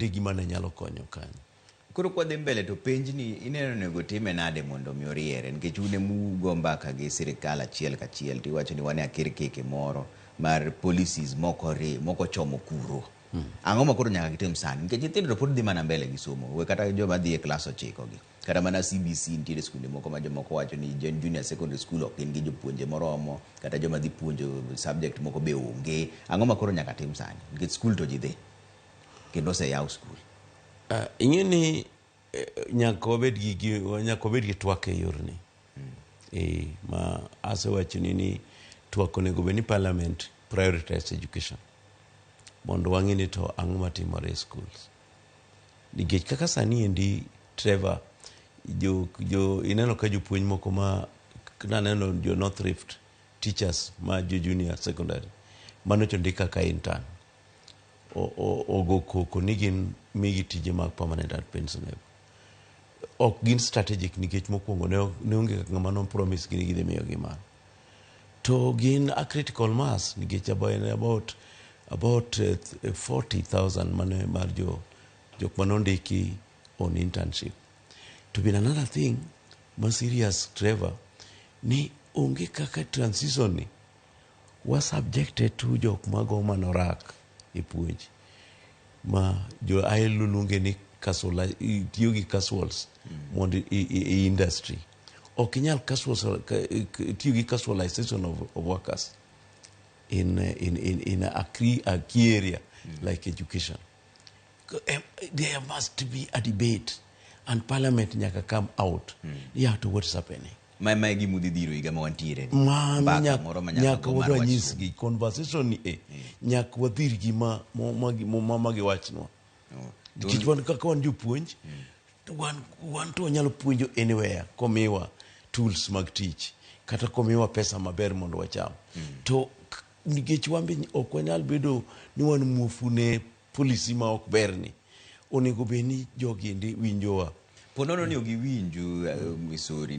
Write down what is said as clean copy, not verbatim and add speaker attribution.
Speaker 1: Nitie gima ne nyalo konyo kanyo.
Speaker 2: Koro kwadhi mbele to penj ni ineno onego time nade mondo mi oriere nikech un emugo mbaka gi sirikal achiel kachiel to iwacho ni wan e akirkeke moro mar policies moko ri moko chomo kuro. Ang'o ma koro nyaka gitim sani nikech nyithindo to pod dhi mana mbele gi somo we kata joma dhi e klas ochiko gi kata mana CBC nitiere skunde moko ma jomoko wacho ni junior secondary school ok gin gi jopuonje moromo kata joma dhi puonjo subject moko be onge. Ang'o ma koro nyaka tim sani nikech skul to ji dhi kendo oseyaw skul.
Speaker 1: Ing'e ni nyaka wabed gi, gi nyaka wabed gi twak e yorni. Ma asewachoni ni twak onego bed ni parliament prioritize education mondo wang'e ni to ang'o matimore e schools. Nikech kaka sani endi Trevor, jo ineno ka jopuonj moko ma naneno jo North Rift teachers ma jo junior secondary manocho ndik kaka intern ogo koko ni gin migi tije mag permanent and pensionable. Ok gin strategic nikech mokwongo ne onge kaka ng'ama no promise gi ni gidhi miyogi mano. To gin a critical mass nikech about 40,000 mane mar jo jok manondiki on internship. To be another thing ma serious Trevor ni onge kaka transition ni wa subjected to jok mago manorak e puonj ma jo ILO luonge ni casual, tiyo gi casuals mondo i industry ok inyal casuals, tiyo gi casualization of workers in a key area like education. There must be a debate and parliament nyaka come out. Yeah, to what is happening.
Speaker 2: Ma e gima udhi dhiro higa ma wantiere ni.
Speaker 1: Mano
Speaker 2: Mbaka
Speaker 1: nyaka
Speaker 2: moro ma nyaka
Speaker 1: nyaka
Speaker 2: go mar
Speaker 1: wadwa
Speaker 2: wach
Speaker 1: nyisgi conversation ni e nyaka wadhirgi ma giwachnwa.
Speaker 2: Oh.
Speaker 1: Nikech wan kaka wan jopuonj to wan to wanyalo puonjo anywhere komiwa tools mag tich kata komiwa pesa maber mondo wacham. To nikech wan be ok wanyal bedo ni wan muofu ne policy ma ok berni, onego bed ni jogi endi winjowa.
Speaker 2: Po nono ni ok giwinju, Misori.